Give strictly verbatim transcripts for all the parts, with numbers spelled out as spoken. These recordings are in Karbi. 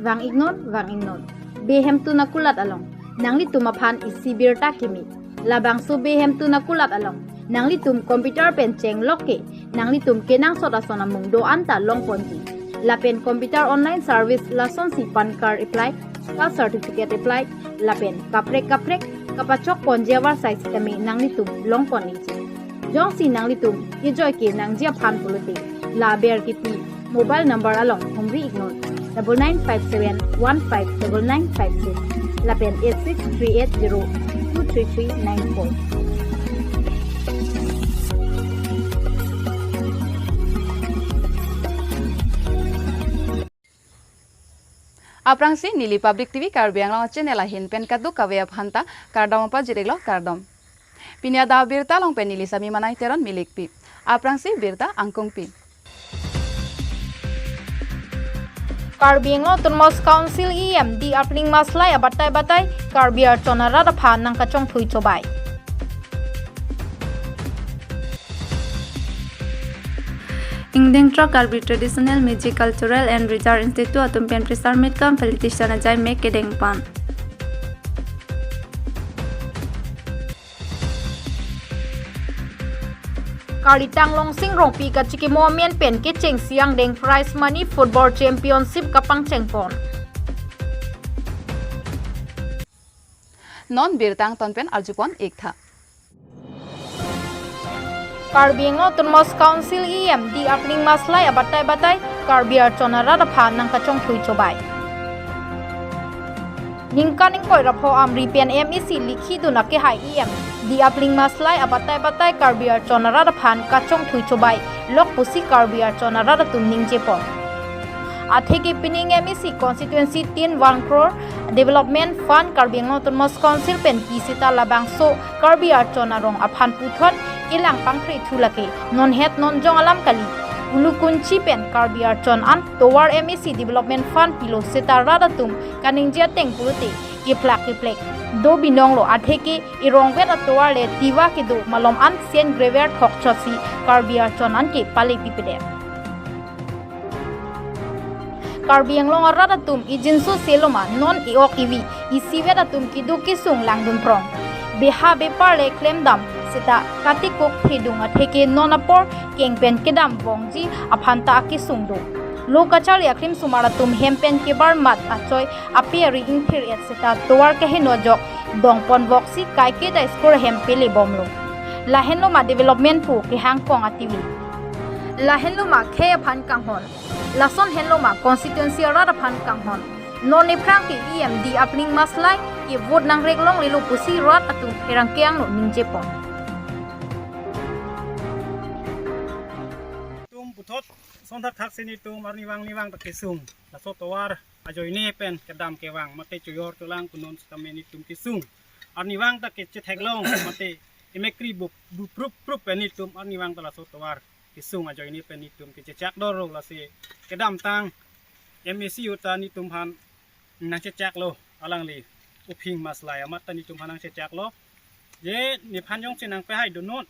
Vang-iknon, vang-iknon. Behemtun akulat along nanglitum aphan isi birta kimi. Labangso behemtun akulat along nanglitum computer pen chenglok ke nanglitum kenangsot ason amung do-an ta longponji. Lapen computer online service lasonsi PAN card apply, caste certificate apply, lapen kaprek kaprek kapachokponji avarsai sitame nanglitum longpon-ikji. Jongsi nanglitum kejoi ke nangji aphan pulote, la aber kipi mobile number along humri-iknon, double nine five seven one five double nine five six, lapen eight six three eight zero two three three nine four. Aphrangsi neli Public T V Karbi Anglong channel ahin pen kadokave aphanta kardom pajir-iklo, kardom. Pini adak abirta along pen neli Sami Manai Teron milikpi. Aphrangsi birta angkungpi. Karbi Anglong Autonomous Council E M D Apling Maslai abatai batai Karbi Archon arat aphan nangkachongthui chobai. Ingdeng throk Karbi Traditional Music Cultural and Research Institute atum pen Pressure Meet cum Felicitation Ajaimek kedeng pon. Karlitang Longsing Rongpi kachikimo amen pen kechengsi angdeng Prize Money Football Championship kapangcheng pon. Non birta angton pen arjupon-iktha. Karbi Anglong Autonomous Council E M D Apling Maslai abatai batai Karbi Archon arat aphan nangkachongthui chobai. Ningkan ingkoi ra pho Amri pen M A C likhidun akehai E M D Apling Maslai abatai batai Karbi Archon arat aphan kachongthui chobai lok pusi Karbi Archon arat atum ningjepon. Atheke pining M A C constituency tin one crore Development Fund Karbi Anglong Autonomous Council pen pi seta labangso Karbi Archon arong aphan puthot kelang pangkre thu lake non het non jong alam kali. Ulukunchi pen Karbi Archon an tovar M A C Development Fund pilo seta rat atum kaningje ateng pulote kephlak keplek do binong lo, atheke erongvet atovar le tiwa kedo malom an sand gravel thokchotsi Karbi Archon an ke pale pipedet. Karbi Anglong arat atum ijinso seloma non e-ok evi isivet atum keduk kesung langdun prong. Beha bepar le klemdam seta katikok thedung atheke non apor keng pen kedam bongji aphanta akesung do. Lo kacharli akrim sumar atum hem pen kebar mat achoi ape ari ingthir et seta tovar keheno ajok dongpon boksi kaike dai skur hem pele bomlo. Lahenloma development pu kehangkong ativi. Lahenloma khei aphan kanghon. Lason henloma constituency arat aphan kanghon. Non ephrang ke E M D Apling Maslai ke vote nangrek longlelo pusi rat atum erang keang lo ningjepon. Tum puthot son thakthak si netum arnivang nivang ta kesung. Laso tovar ajoine pen kedam kevang mate choyor cholang punon sitame netum kesung. Arnivang ta kechetheklong mate emekri bup bup prup prup pen netum arnivang ta laso tovar kesung ajoine pen netum kechechak doro, lasi kedamtang M A C uta netum aphan nangchechaklo, alangli Uphing Maslai amat ta netum aphan nangchechaklo. Je nephan jongsi nangpehai dunnon,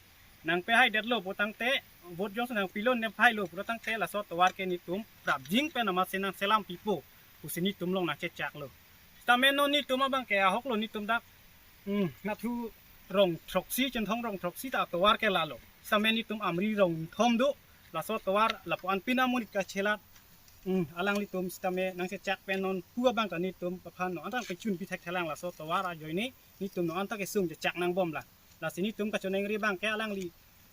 nangpehai detlo putangte, vote jongsi nangpilon nephailo putangte laso tovar ke netum prapjin pen amatsi nangselam pipo pusi netum along nangchechaklo. Sitame non netum abang ke ahoklo, netum dak, hmm, nathu rong throksi, Chinthong rong throksi ta tovar ke lalo. Sitame netum Amri rong thom do, laso tovar lapu-an pina monit kachelat. Hmm, alanglitum sitame nangchechak pen non pu abang ta netum aphan non anta kechun pithek thelang laso tovar ajoine netum non anta kesung chechak nangbomlang. Lasi netum kachoningri abang ke alangli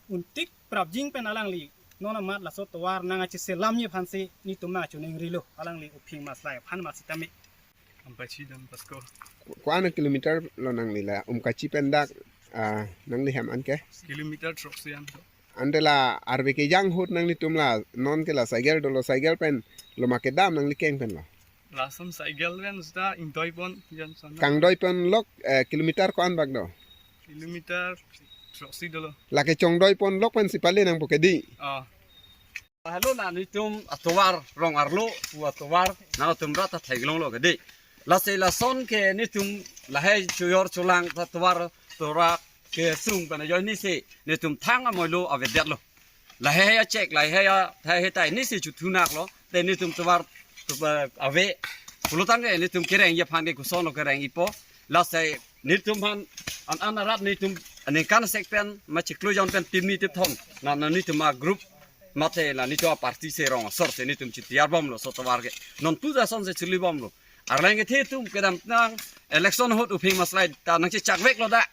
untik prapjin pen alangli non amat laso tovar nangkacheselamji aphansi netum nangkachoningrilo, alangli Uphing Maslai aphan amat sitame. Ampachi Don Bosco. Ko-, ko-an kilometer lo nangli la Umkachi pen dak, ah, nangli hem an ke? Kilometer throksi an. Ante la arve kejang ahut nanglitum la non ke la cycle dolo, cycle pen loma kedam nangli keng pen lo? Lason cycle pen seta ingdoipon jan sana. Kangdoipon lok, eh, kilometer ko-an bak do? Kilometer throksi dolo. Lake chongdoipon lok pensi pale nangpo kedi? Ah. Lahelo na netum atovar rong arlo pu atovar nangtum rat ta theklonglo kedi. Lasi lason ke netum lahei choyor cholang ta tovar tovar kesung pen ajoinesi netum thang amoilo avedetlo. Lahei achek, lahei a, lahei tai nesi chothunak lo, te netum tovar, tovar ave, Pulotangte nelitum kerengji aphan ke koson lo kerengjipo. Lasi nelitum aphan an an arat nelitum aningkan sek pen ma chiklo jon pen tim ni tim thon. Na na nelitum agroup mate la nelitum aparty si rong asor si nelitum chitiyar bomlo laso tovar ke. Non puja asonsi chili bomlo. Arleng kethe atum kedamtang election ahut Uphing Maslai ta nangchechak veklo dak.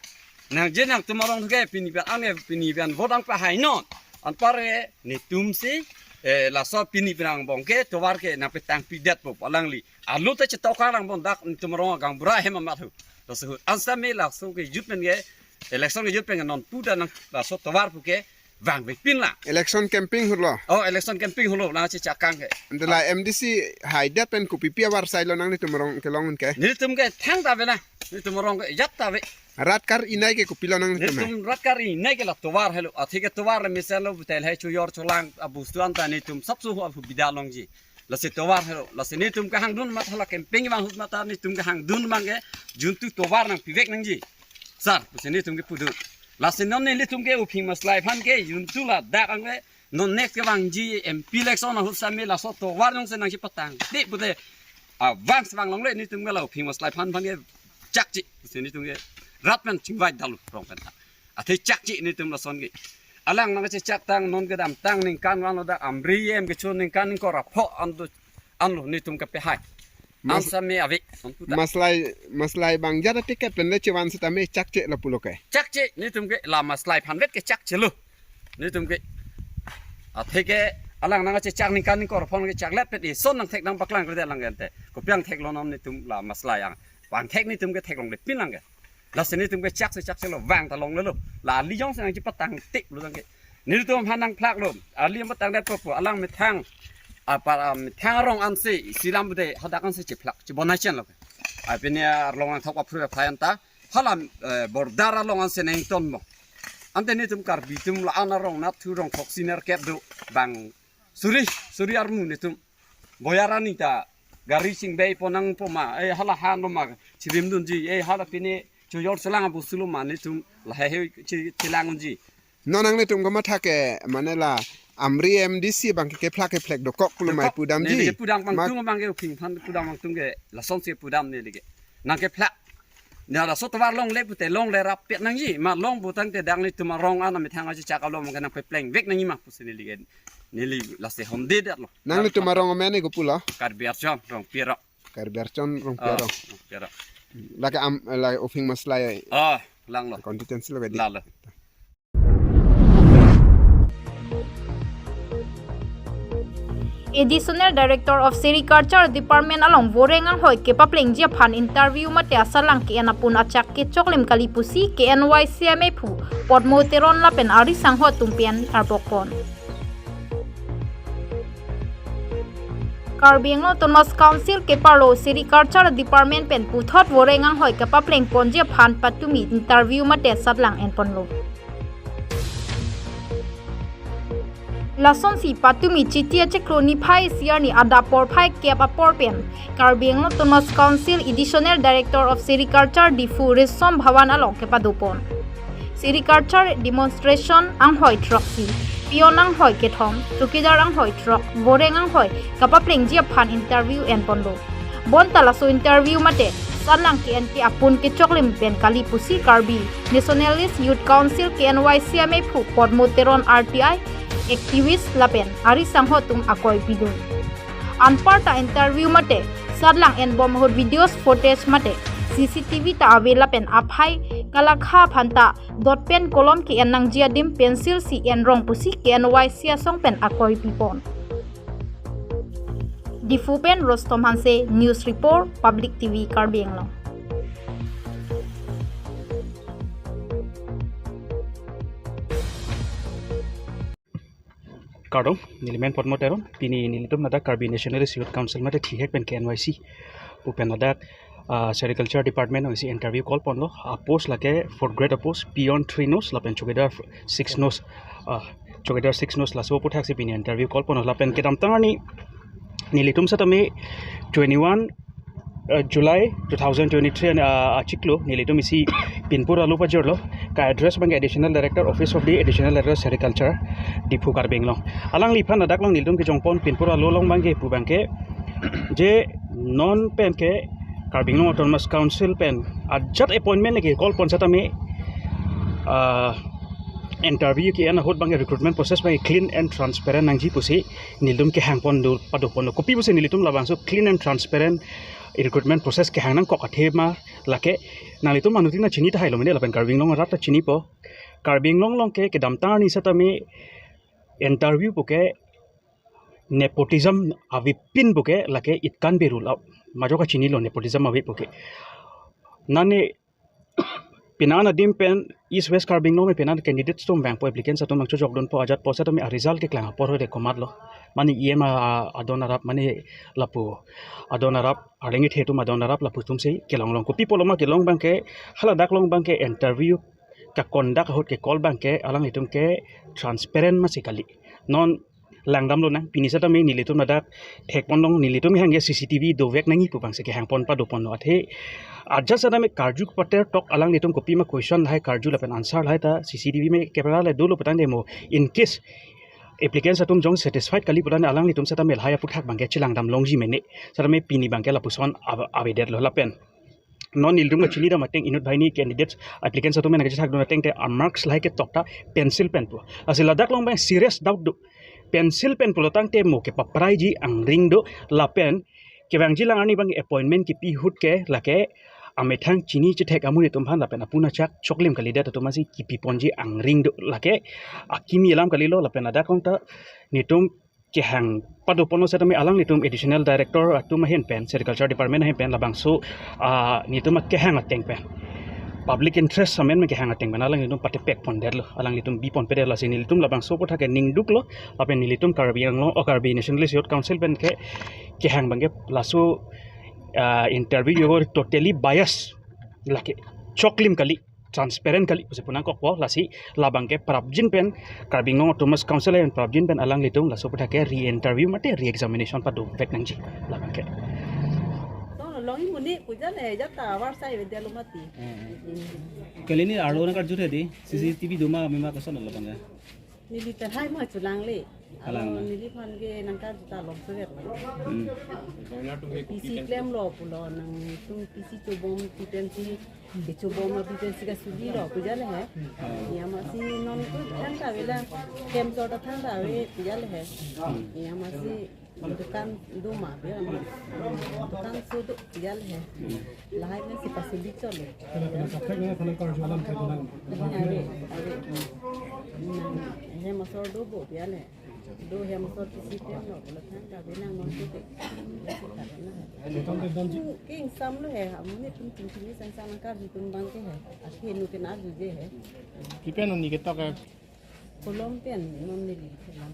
Nangji nangtum arong ke pini pen anke pini pen vote nangpahai non. Anparke nelitum si, eh, laso pini pen angbong ke tovar ke nangpetang pidetpo pu alangli. Alu ta chetok kang lang bon dak nelitum arong gaonbura hem amat hu. Laso ahut an sitame laso kejut pen ke election kejut pen ke non puta nang laso tovar pu ke vangvekpin lang. Election campaign ahutlo. Oh, election campaign ahutlo nangchechak kang ke. Ante la M D C haidet pen kopipi avarsai lo nanglitum arong kelong un ke? Nelitum ke thangta ave na. Nelitum arong ke jat ta ave. Rat kar-inei ke kopilo nanglitum he? Nelitum rat kar-inei ke la tovar helo. Athe ke tovar le mesen lo butel hai chojor cholang abustu anta nelitum sapso hu ahu bida longji. Lasi tovar helo. Lasi nelitum kehangdun amat hala campaign vang ahut mate nelitum kehangdun abang ke juntu tovar nangpivek nangji. Sar, pusi nelitum ke pudun. Lasi non nelitum ke Uphing Maslai aphan ke juntu ladak anke non next kevangji M P election ahut sitame laso tovar jongsi nangchepatang. Di pute, ah, vang si vang longle nelitum ke la Uphing Maslai aphan aphan ke chakche. Pusi nelitum ke rat pen chingvai dalo rong pen ta. Athe chakche nelitum lason ke. Alang nangchechaktang non kedamtang ningkan vanglo dak Amri em kecho ningkan ingkoi ra pho anlo, anlo nelitum kepehai. Mas- An sitame ave, non puta. Maslai, Maslai abang jat a-ticket pen le chevan sitame chakche lo pulo ke? Chakche, nelitum ke la Maslai aphan vet ke chakchelo. Nelitum ke. Athe ke alang nangchechak ningkan ingkoi ra pho ke chaklet pen ison nangthek nangpaklang kre lang ke ante. Kopi angthek lo non nelitum la Maslai ang. Pangthek nelitum ke theklonglepin lang ke. Lasi nelitum ke chakche chakchelo vang ta longlelo. La ali jongsi nangchepatang tik lo tangke. Nelitum aphan nangphlaklo. Ali nangpatangdetpo pu alang methang. Apar, ah, methang arong ansi isi lam bude hadak ansi chephlak chebonai chenlo. Ai pini arlong nangthok aphu aphai anta. Hala, eh, border along ansi nangtonmo. Ante nelitum Karbi atum la-an arong nathu rong thok senior kep do bang suri, suri armu nelitum. Boyar ani ta gari chingvei pon nangpo ma, eh, hala han lo ma, chibim dunji, eh, hala pini chojor cholang abustu lo ma nelitum lahei hei chi-, chelang unji. Non nanglitum kamatha ke, mane la Amri M D C abang ke kephlak kephlek dokok pulo mai. Dokok. Pudamji. Neli ke pudam bang mak- tung abang ke Uphing aphan pudam bang tung ke lasonsi pudam neli ke. Nangkephlak. Na laso tovar longle pute longle rapet nangji. Ma long putangte dak nelitum arong ana methang achichak alo ma ke nangpeplengvek nangji ma pusi neli ke. Neli lasi honde detlo. Nanglitum arong amen ni kopulo? Karbi Archon Rongpi arong. Karbi Archon Rongpi arong. Oh, Rongpi arong. Lake am, lake Uphing Maslai. Oh, langlo. Constituency lo ke di. Lalo. Additional Director of Sericulture Department along Voreng anghoi kepaplengji aphan interview mate asatlang ke-en apun achak kechoklim kali pusi K N Y C M aphu Podmo Teron lapen ari sanghot atum pen arbokpon. Karbi Anglong Autonomous Council keparlo Sericulture Department pen puthot Voreng anghoi kepaplengponji aphan patumi interview mate asatlang enponlo. Lasonsi patumi Chiti achiklo niphai isi arni adap porphai kep apor pen Karbi Anglong Autonomous Council Additional Director of Sericulture Diphu Risom Bhawan along kepadopon. Sericulture demonstration anghoi throksi, peon anghoi kethom, chowkidar anghoi throk, Voreng anghoi kepaplengji aphan interview enponlo. Bonta laso interview mate asatlang ke-en ke apun kechoklim pen kali pusi Karbi Nationalist Youth Council K N Y C M aphu Podmo Teron R T I activist lapen ari sanghot atum akoi pidun. Anparta interview mate asatlang enbom ahut videos footage mate C C T V ta ave lapen aphai kalakha aphanta dot pen kolom ke-en nangji adim pencil si enrong pusi K N Y C asong pen akoi pipon. Diphu pen Rostom Hanse, News Report, Public T V Karbi Anglong. Kardom, neli men Podmo Teron, pini nelitum ladak Karbi Nationalist Youth Council mate thihek pen K N Y C pu pen ladak, ah, Sericulture Department along isi interview call ponlo, ah, post lake fourth grade post, peon three nos, lapen chowkidar six nos, ah, chowkidar six nos laso aputhaksi pini interview call ponlo, lapen kedamtang arni nelitum setame twenty-one, uh, July two thousand twenty-three, uh, achiklo, nelitum isi Pinpur alo pajirlo, ka-address abangke Additional Director, Office of the Additional Director Sericulture, Diphu Karbi Anglong. Alangliphan ladak along nelitum kejongpon Pinpur alo along abangke pu abangke, Je non pen ke Karbi Anglong Autonomous Council pen ajat appointment lagi call pon setame, ah, interview ke-en ahut abang ke recruitment process abang ke clean and transparent nangji pusi nelitum kehang pon do pado pon. Kopi pusi nelitum labangso clean and transparent recruitment process kehang nangkok athe ma lake nanglitum manu tin ta chini tahai lo mene lapen Karbi Anglong arat ta chinipo. Karbi Anglong along ke kedamtang arni setame interview pu ke nepotism avepin pu ke lake it can't be ruled out. Majok kachinilo nepotism ave pu ke. Nane penang adim pen East West Karbi Anglong pen penang candidates atum vangpo, applicants atum nangchojok dunpo, ajat po setame a result keklang apor hode komatlo. Mane E M a, a, adon arap, mane lapu adon arap, arleng ithe atum adon arap lapu atumsi kelong long. Kopi pulo ma kelong abang ke, haladak along abang ke interview ke conduct ahut ke call abang ke alanglitum ke transparent masi kali. Non langdamlonang, pini setame nelitum ladak thek pon long, nelitum hang ke C C T V dovek nangji pu abangsi kehang pon pado ponlo athe. Ajat setame karju pater tok alanglitum kopi ma question lahai karju lapen answer lahai ta C C T V me camera le dolo putangte mo. In case applicants atum jong satisfied kali putangte alanglitum setame lahai aphuthak abang ke chelangdam longji mene. Setame pini abang ke lapuson ave-, avedetlo lapen non nelitum kachini dam ateng inut banghini candidates applicants atum pen kachethak dun ateng te a marks lahai ketok ta pencil pen pu. Lasi ladak along abang serious doubt do. Pencil pen pulo tangte mo kepapraiji angring do lapen kevangji lang arni abang appointment kipi ahut ke lake amethang chini chethek amonit atum aphan lapen apun achak choklim kalidet atum masi kipi ponji angring do lake akimi alam kalilo lapen ladak along ta nelitum kehang pado ponlo setame alanglitum additional director atum ahin pen, sericulture department ahin pen labangso, ah, nelitum kehang ateng pen public interest amen me kehang ateng pen alanglitum patepek pondetlo, alanglitum bi ponpedetlo, lasi nelitum labangso aphuthak ke ningduklo lapen nelitum Karbi Anglong, o Karbi Nationalist Youth Council pen ke kehang abang ke laso, ah, interview yo totally bias lake choklim kali, transparent kali pusi pu nangkokpo, lasi labang ke prapjin pen Karbi Anglong Autonomous Council pen prapjin pen alanglitum laso aphuthak ke re-interview mate re-examination padovek nangji labang ke. Tono longji muni puja le jata war sai vedya lo mati. Kali ni arlo nangkarju tadi, C C T V doma mema koson labang ke. Neli ta hai ma chulang le. Kalang. Alo ma. Neliphan ke nangkarju ta longsover. Hmm. P C klemlo pulo nangtum P C chobom P T M C, kechobom ma P T M C ka sudilo puja le he. Hmm. Iya masi non ko than ta avela kem so ta than ta ave puja le he. Hmm. Iya masi dukan doma biar dukan sudu puja le he. Lahai masi pasuli chole. Kena kena kaprek na kena karju alam ke tenang. Ave, ave. Nang hem asor do bo puja le. Do hem asor P C klemlo pulo than ta ave nang non ko te. Beton te damji. King samlo he, amonit atum tingting ni sang sang nangkarju atum abang ke he. Akhe nu ke narju je he. Kipen oni ketok ke. Kolom pen non neli kolom.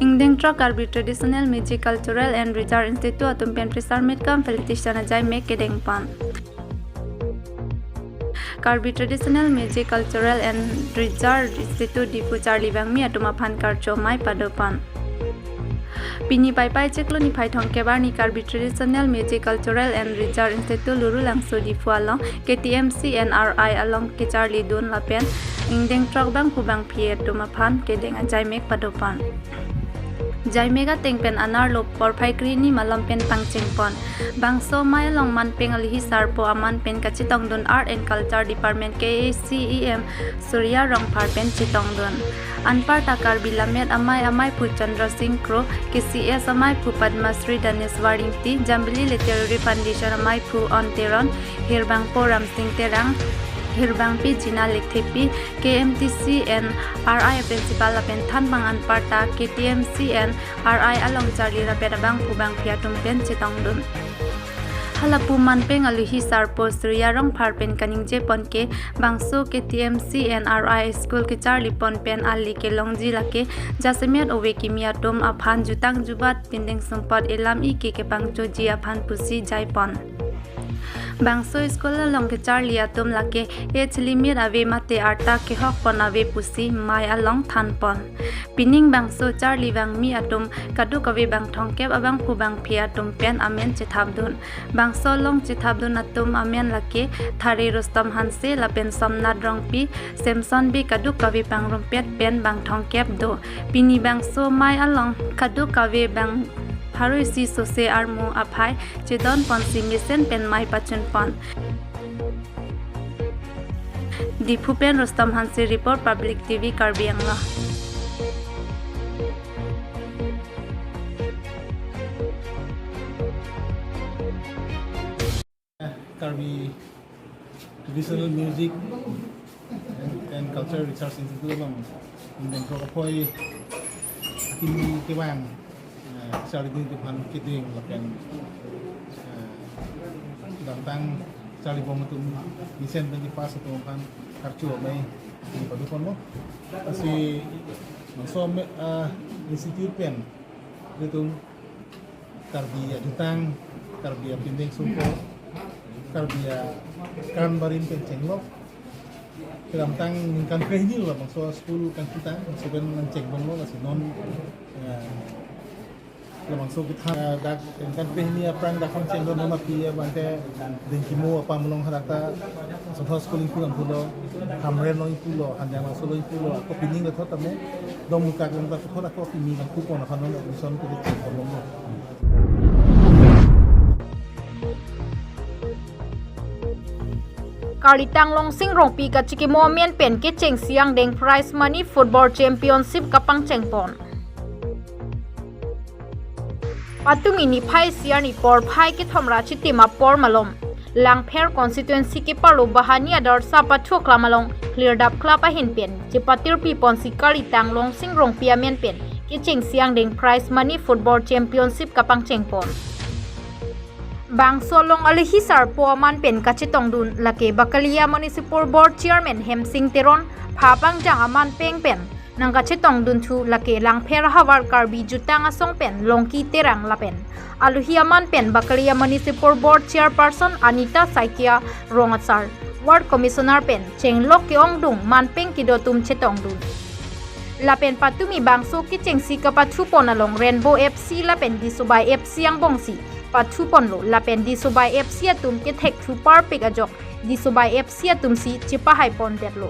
Ingdeng throk Karbi Traditional Music Cultural and Research Institute atum pen presar meet cum felicitation ajai mek kedeng pon. Karbi Traditional Music Cultural and Research Institute Diphu charli vangmi atum aphan karcho amei pado pon. Pini Paipai chiklo niphai thomkep arni Karbi Traditional Music Cultural and Research Institute Lurulangso Diphu along K T M C and R I along kecharli dun lapen ingdeng throk bangphu bangphi atum aphan kedeng ajai mek pado pon. Jai mek ateng pen anerlo porphai krehini malom pen pangcheng pon. Bangso amei along manpeng alohi sarpo aman pen kachetong dun Art and Culture Department K A C E M Surya Rongphar pen chetong dun. Anparta Karbi Lammet Amei ameiphu Chandra Singh Kro, K C S ameiphu Padma Shri Daneswar Ingti, Jambili Literary Foundation ameiphu On Teron, Hirbangpo Ramsing Terang, Hirbangpi Jina Lekthepi, K M T C and R I principal lapen thanbang anparta K T M C and R I along charli rapet abangphu bangphi atum pen chetong dun. Halapu manpeng alohi sarpo Surya Rongphar pen kaningje pon ke bangso K T M C and R I school kecharli pon pen ale kelongji lake jasemet ove kimi atum aphan jutang jubat pindeng sumpot elam ike kepangchoji aphan pusi jai pon. Bangso school along kecharli atum lake age limit ave mate arta kehok pon ave pusi mei along than pon. Pining bangso charli vangmi atum kadokave bang thomkep abangphu bangphi atum pen amen chethapdun. Bangso along chethapdun atum amen lake Thare Rustom Hanse lapen Somnath Rongpi, Samson Bey kadokave pangrumpet pen bang thomkep do. Pini bangso mei along kadokave bang pharo isi sose armu aphai chedon ponsi mesen pen mei pachun pon. Diphu pen Rustom Hanse report, Public T V Karbi Anglong. Karbi Traditional Music and, and Culture Research Institute along, Bangkrok Aphoi akimi kevang, eh, charli atum aphan keding lapen, eh, damtang charlibom atum, mesen pen kepass atum aphan karcho amei pado ponlo. Lasi bangso, eh, institute pen ilitum Karbi adutang, Karbi apindeng sungko, Karbi akan barim pen chenglok. Kedamtang ningkan krehini labangso school kangkitang, laso pen nangchengbomlo, lasi non, eh, labangso kethan, eh, dak ningkan krehini aphrang dak kangchenglo, non api abangke Dengkimo apam along hadak ta Sotha School ingpu ingpulo, Hamren along ingpulo, Hanjang Laso along ingpulo, ako pining lethot tame Dongmukak along ta puthot ako kimi nangkupon aphan non admission kechengbomlo. Karlitang Longsing Rongpi kachikimo amen pen kechengsi angdeng prize money football championship kapangcheng pon. Patumi niphai isi arni porphai kethom ra chitim apor malom, Langpher constituency keparlo Bahani Adarsha Pathu Aklam along Klirdap Club ahin pen chepatirpi ponsi Karlitang Longsing Rongpi amen pen kechengsi angdeng prize money football championship kapangcheng pon. Bangso along alohi sarpo aman pen kachetongdun lake Bakalia Municipal Board Chairman Hemsing Teron, pha pangjang aman peng pen nangkachetongdun thu lake Langpher ahavar Karbi Jutang Asong pen Longki Terang lapen alohi aman pen Bakalia Municipal Board Chairperson Anita Saikia Rongasar, Ward Commissioner pen chenglok ke-ongdung manpeng kedo atum chetongdun. Lapen patumi bangso kechengsi kapathu pon along Rainbow F C lapen Disobai F C angbongsi pathu ponlo, lapen Disobai F C atum kethek thu parpik ajok Disobai F C atumsi chepahai pondetlo.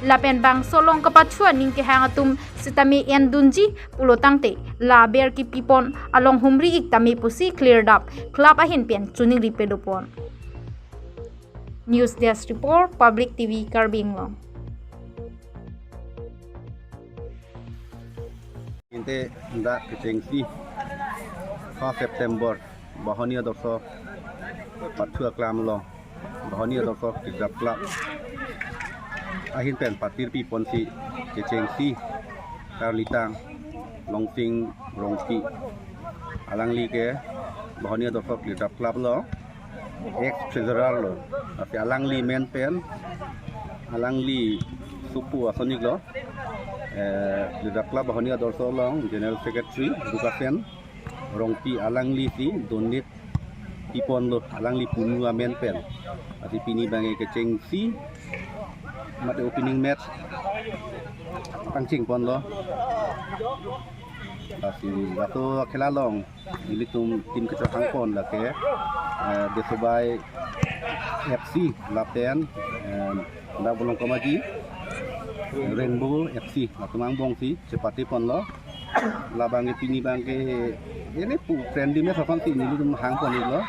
Lapen bangso along kapathu aning kehang atum sitame endunji pulo tangte la aber kepi pon along humri ik tame pusi Klirdap Club ahin pen choningri pado pon. News Desk Report, Public T V Karbi Anglong. Ante dak kechengsi first September, Bahani Adarsha Pathu Aklam along, Bahani Adarsha Klirdap Club ahin pen patirpi ponsi kechengsi Karlitang Longsing Rongpi, alangli ke Bahani Adarsha Klirdap Club along ex treasurer lo, tapi alangli amen pen alangli supu asonik lo, eh, Klirdap Club Bahani Adarsha along General Secretary Dukasen Rongpi alanglisi donate pi ponlo, alangli punu amen pen. Lasi pini abangke kechengsi mate opening match pangcheng ponlo. Lasi laso akhela along ilitum team kechahang pon lake, eh, Disobai F C lapen, eh, Dabolong Komaji, Rainbow F C, latum angbongsi chepate ponlo. Labangke pini abangke ini pu friendly match aphansi nelitum hang pon iklo.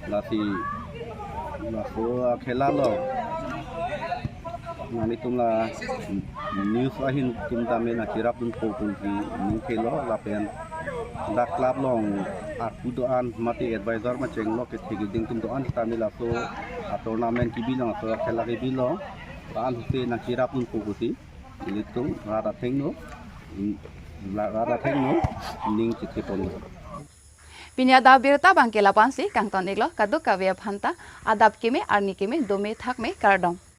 Lasi laso akhela along nanglitum la news ahin atum tame nangcherapdunpo pusi ning khelo, lapen dak club along arpu do-an mate advisor ma chenglok kethek keding atum do-an tame laso a-tournament kebi along, laso akhela kebi along, la-an si nangcherapdunpo pusi ilitum rat athengno, rat athengno ning chethe ponlo. Pini adap abirta abangke la-ansi kangton iklo, kadokave aphanta adap keme, arni keme, dome thakme, kardom.